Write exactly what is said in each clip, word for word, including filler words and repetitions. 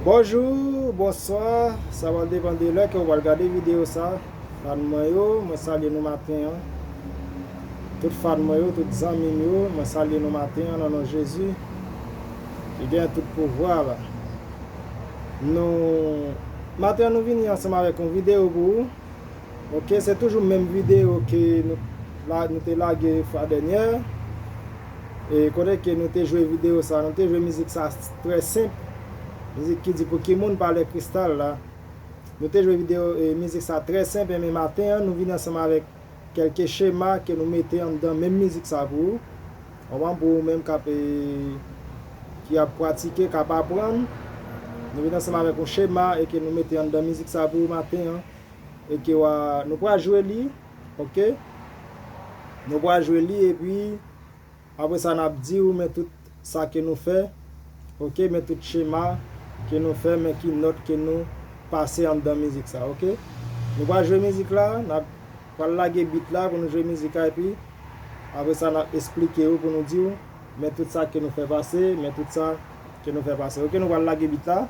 Bonjou, bonswa, sa pral depann de lè ke w pral gade videyo sa. Fan mwen yo, mwen salye nou maten an. Tout fan mwen yo, tout zanmi m yo, mwen salye nou maten an nan non Jezi ki gen tout pouvwa la. Nou, maten an nou vini ansanm avèk yon videyo pou ou. Ok, se toujou menm videyo ke nou, la, nou te lage fwa dènyè. E kote ke nou te jwe videyo sa, nou te jwe mizik sa trè senp. Mizik ki di pou ki moun pa lè kristal la. Nou te jwe videyo, e, mizik sa trè senp, men maten an, nou vin ansanm avèk kèlke chema ke nou mete anndan menm mizik sa pou ou. Konprann, pou ou menm k ap, e, ki ap pratike, k ap aprann. Nou vin ansanm avèk yon chema e ke nou mete anndan mizik sa pou ou maten an. E ke w a, nou pral jwe li, ok? Nou pral jwe li epi apre sa n ap di ou men tout sa ke nou fè, ok? Men tout chema ke nou fè, men ki nòt ke nou pase anndan mizik sa, ok? Nou pral jwe mizik la, n ap pral lage beat la pou nou jwe mizik la epi apre sa n ap esplike ou pou nou di ou men tout sa ke nou fè pase, men tout sa ke nou fè pase. Ok, nou pral lage beat la.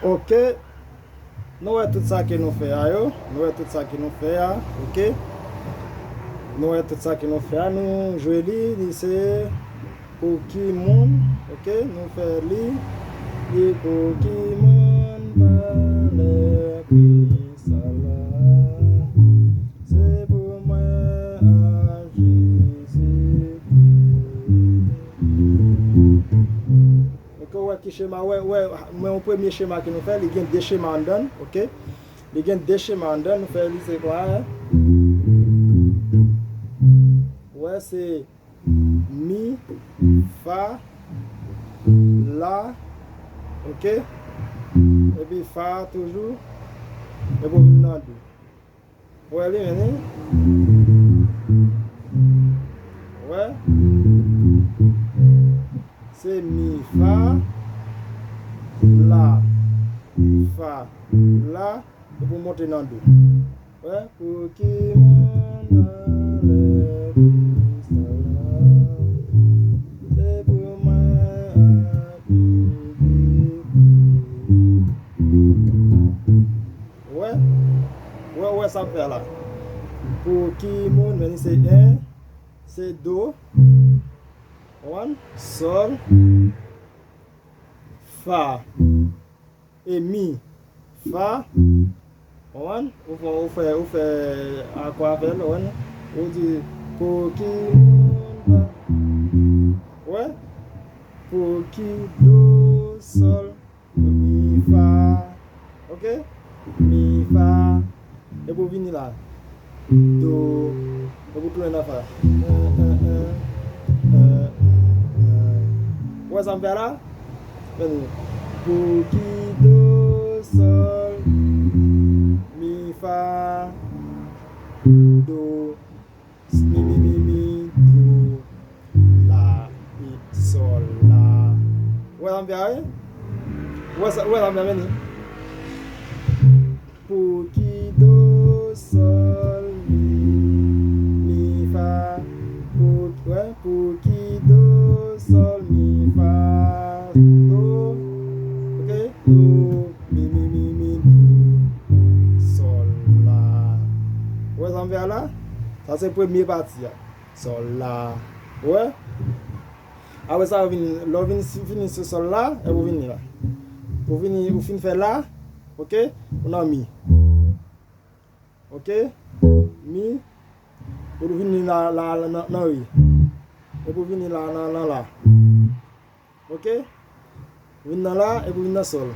Ok. Nou wè tout sa ke nou fè a yo. Nou wè tout sa ke nou fè a. Ok. Nou wè tout sa ke nou fè a. Nou jwe li, li se pou ki moun. Ok. Nou fè li. Li pou ki moun pa lè kristal la. Se pou mwen ak Jezikri. Ok, ou wè ki chema, wè, wè, men yon premye chema ke nou fè, li gen de chema anndan l, ok? Li gen de chema anndan l, nou fè li se kwa? Wè, se mi, fa, la, ok? Epi fa toujou, epi w vin nan do. Wè li menm wi. Wè. Se mi, fa, la, fa, la, epi w monte nan do. Wè, pou ki moun pa lè kristal la, se pou mwen ak Jezikri. Wè, wè, wè sa ap fè la. Pou ki moun, men li se en, se do, konprann? Sòl, fa, e mi, fa, konprann? Ou fè, ou fè, ou fè akò avè l, konprann? Ou di, pou ki moun pa, wè? Pou ki do, sòl, mi, fa. Ok? Mi, fa. Epi w vini la. Do. Epi w tounen nan fa. Ou wè sa m fè la? Pou ki do, sòl, mi, fa, do. Mi, mi, mi, mi, do, la, mi, sòl, la. Ou wè sa m fè a, wi? Ou wè sa, ou wè sa m fè a, men li? Pou ki do, sòl, mi, mi, fa. Pou, wè, pou ki do, sòl, mi, fa, do. Ok? Do, mi, mi, mi, mi, do, sòl, la. Ou wè sa m fè a la? Sa se premye pati a. Sòl, la. Ou wè? Apre sa, ou vin, lè ou vin si, fini sou sòl la, epi ou vini la. Ou vini, ou fin fè la, ok? Ou nan mi. Ok? Mi. Ou vini la, la, la, nan, nan re. Epi ou vini la, nan, nan la. Ok? Ou vin nan la, epi ou vin nan sòl.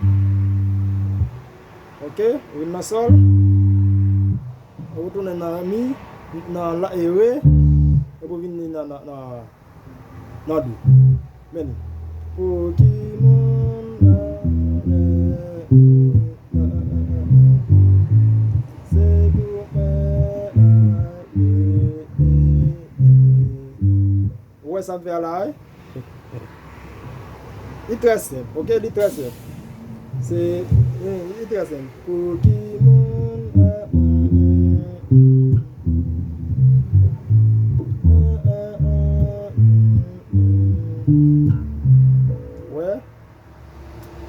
Ok? Ou vin nan sòl. Ou tounen nan mi, nan la, e re. Epi ou vin nan, nan, nan, nan do. Men li. Pou ki moun, se pou mwen, ou wè sa m fè a la, wi? Li trè senp, ok? Li trè senp. Se, li, li trè senp. Pou ki moun, wè.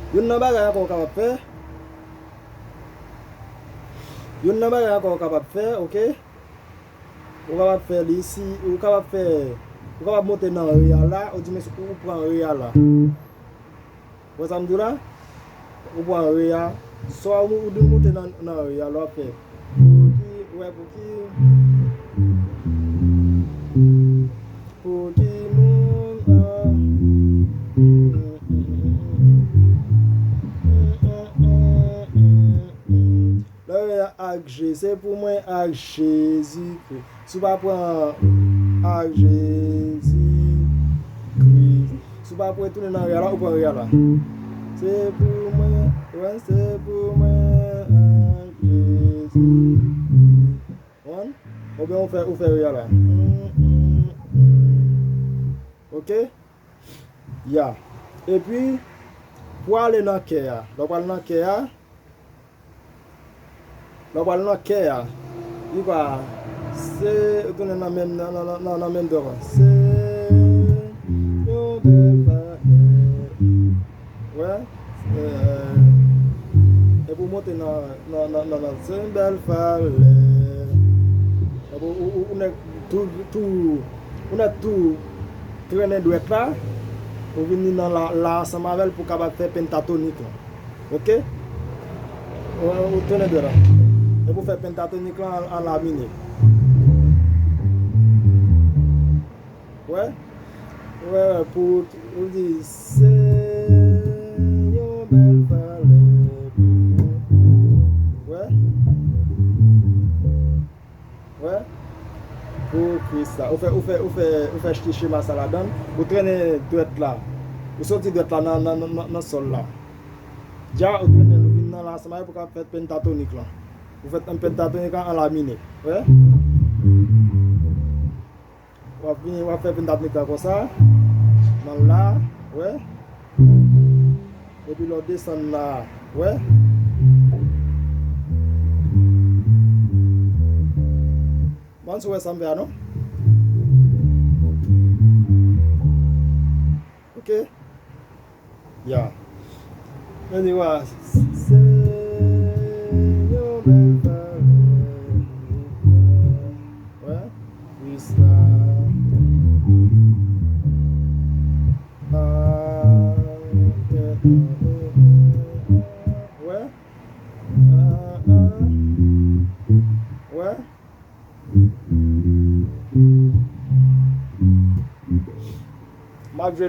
Youn nan bagay ankò ou kapab fè. Youn nan bagay ankò ou kapab fè, ok? Ou kapab fè li si, ou kapab fè, ou kapab monte nan re a la, ou di men ou pran re a la. Wè sa m di w la? Ou pran re a, swa ou, ou di w monte nan, nan re a, lè w ap fè. Pou ki, wè, pou ki, pou ki moun, ah, lè w ak G, se pou mwen ak Jezikri. Si w pa pran ak Jezikri, si w pa pran tounen nan re a la, ou pran re a la. Se pou mwen, wè, se pou mwen ak Jezikri. Konprann? Oubyen ou fè, ou fè re a la. Ok? Ya. Epi, pou ale nan kè a. Lè w pral nan kè a, lè w pral nan kè a, li pa, se, ou tounen nan menm, nan, nan, nan, nan, nan menm do a. Se yon bèl bagay. Wè? Eh, epi w monte nan, nan, nan, nan, nan, se yon bèl valè. Epi w, w, w, ou nèk tou, tou, ou nèk tou trennen dwèt la, ou vini nan la, la ansanm avè l pou w kapab fè pentatonik lan. Ok? Ou, ou trennen dwèt la. Epi w fè pentatonik lan an, an la minè. Wè? Wè, wè, pou, ou di, se yon bèl valè pou mwen. Wè? Wè? Pou Kris la. Ou fè, ou fè, ou fè, ou fè chema sa ladan l. Ou trennen dwèt la. Ou soti dwèt la nan, nan, nan, nan, nan sòl la. Dja, ou trennen l, ou vin nan la ansanm avè l pou w kapab fè pentatonik lan. Ou fè pentatonik lan an la minè. Wè? W ap vini, w ap fè pentatonik la konsa. Nan la, wè. Epi lè w desann la, wè. Bon, si w wè sa m fè a, non? Ok. Ya. Men li wè, se yon bèl valè. Wè, Kris la. Ah, wè. Ah, ah. Wè. M ap jwe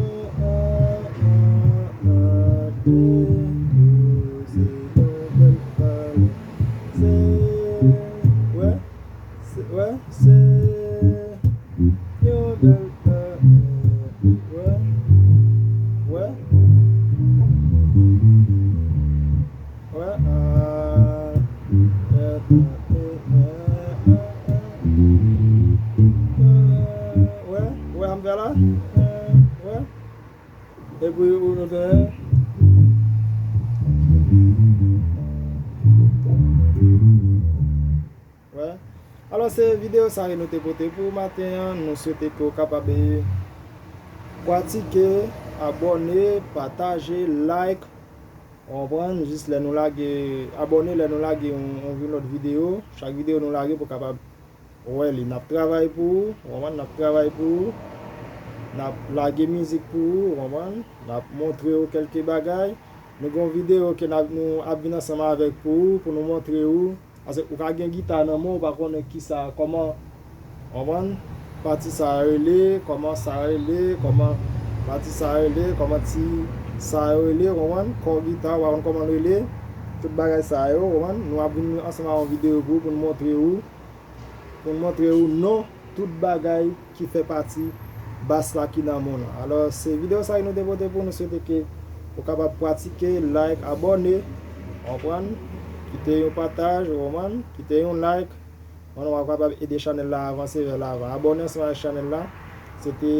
Mwen, ah, ah, ah, de, de, se yon bèl pale. Se, wè, se, wè, se yon bèl pale. Wè, wè. Wè, ah, wè, wè, wè, m fè la. Wè. Epi ou nou fè. Wè. Alò, se videyo sa ke nou te pote pou maten an. Nou swete ke w kapab, eh, pratike, abòne, pataje, like. Ou konprann? Jis lè nou lage, abòne lè nou lage yon, yon, yon lòt videyo. Chak videyo nou lage pou w kapab wè li. N ap travay pou ou, ou konprann? N ap travay pou ou. N ap lage mizik pou ou, ou konprann? N ap montre w kèlke bagay. Nou gen yon videyo ke n ap, nou ap vin ansanm avèk pou ou, pou nou montre ou. Paske ou ka gen gita nan men w, ou pa konnen kisa, kòman, konprann, pati sa a rele, kòman sa a rele, kòman pati sa a rele, kòman ti sa a rele, konprann, kò gita, ou pa konn kòman l rele. Tout bagay sa yo, konprann, nou ap vin ansanm ak yon videyo pou, pou n montre ou, pou n montre ou non tout bagay ki fè pati bas la ki nan men w lan. Alò, se videyo sa yo nou te pote pou nou, swete ke ou kapab pratike, like, abòne, konprann, kite yon pataj, konprann, kite yon like, konprann, w ap kapab ede chanèl la avanse vè lavan. Abòne ansanm avèk chanèl la. Se te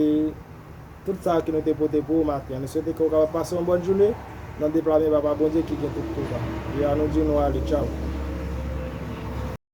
tout sa ke nou te pote pou ou maten an. Nou swete ke ou kapab pase yon bòn jounen nan deplame Papa Bondye ki gen tout pouvwa. E a nou di nou ale, tchaw.